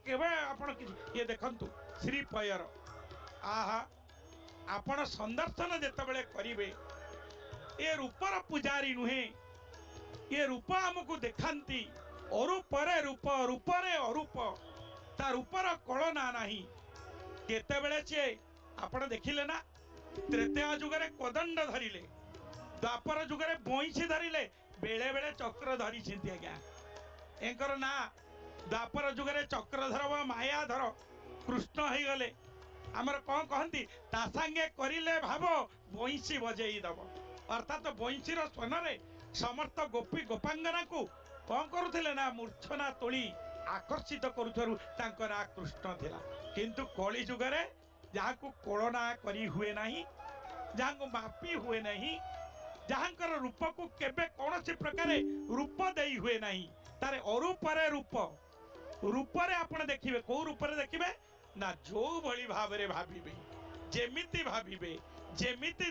କେବେ ଆପଣ କିଛି ଇଏ ଦେଖନ୍ତୁ ଶ୍ରୀପୟର। ଆହା, ଆପଣ ସନ୍ଦର୍ଶନ ଯେତେବେଳେ କରିବେ, ଏ ରୂପର ପୂଜାରୀ ନୁହେଁ, ଏ ରୂପ ଆମକୁ ଦେଖାନ୍ତି। ଅରୂପରେ ରୂପ, ରୂପରେ ଅରୂପ, ତା ରୂପର କଳନା ନାହିଁ। କେତେବେଳେ ସିଏ ଆପଣ ଦେଖିଲେ ନା, ତ୍ରେତୟା ଯୁଗରେ କୋଦଣ୍ଡ ଧରିଲେ, ଦ୍ୱାପର ଯୁଗରେ ବଇଁଶୀ ଧରିଲେ, ବେଳେ ବେଳେ ଚକ୍ର ଧରିଛନ୍ତି ଆଜ୍ଞା। ଏଙ୍କର ନାଁ ଦ୍ୱାପର ଯୁଗରେ ଚକ୍ରଧର ବା ମାୟାଧର କୃଷ୍ଣ ହେଇଗଲେ। ଆମର କଣ କହନ୍ତି, ତା ସାଙ୍ଗେ କରିଲେ ଭାବ ବଇଁଶୀ ବଜେଇ ଦବ। ଅର୍ଥାତ ବଇଁଶୀର ସ୍ୱନରେ ସମସ୍ତ ଗୋପୀ ଗୋପାଙ୍ଗନାକୁ କଣ କରୁଥିଲେ ନା ମୂର୍ଚ୍ଛନା ତୋଳି ଆକର୍ଷିତ କରୁଥିବାରୁ ତାଙ୍କ ନାଁ କୃଷ୍ଣ ଥିଲା। କିନ୍ତୁ କଳି ଯୁଗରେ ଯାହାକୁ କଳନା କରି ହୁଏ ନାହିଁ, ଯାହାକୁ ମାପି ହୁଏ ନାହିଁ, ଯାହାଙ୍କର ରୂପକୁ କେବେ କୌଣସି ପ୍ରକାରେ ରୂପ ଦେଇ ହୁଏ ନାହିଁ, ତାର ଅରୂପରେ ରୂପ। ରୂପରେ ଆପଣ ଦେଖିବେ, କୋଉ ରୂପରେ ଦେଖିବେ ନା ଯୋଉ ଭଳି ଭାବରେ ଭାବିବେ, ଯେମିତି ଭାବିବେ, ଯେମିତି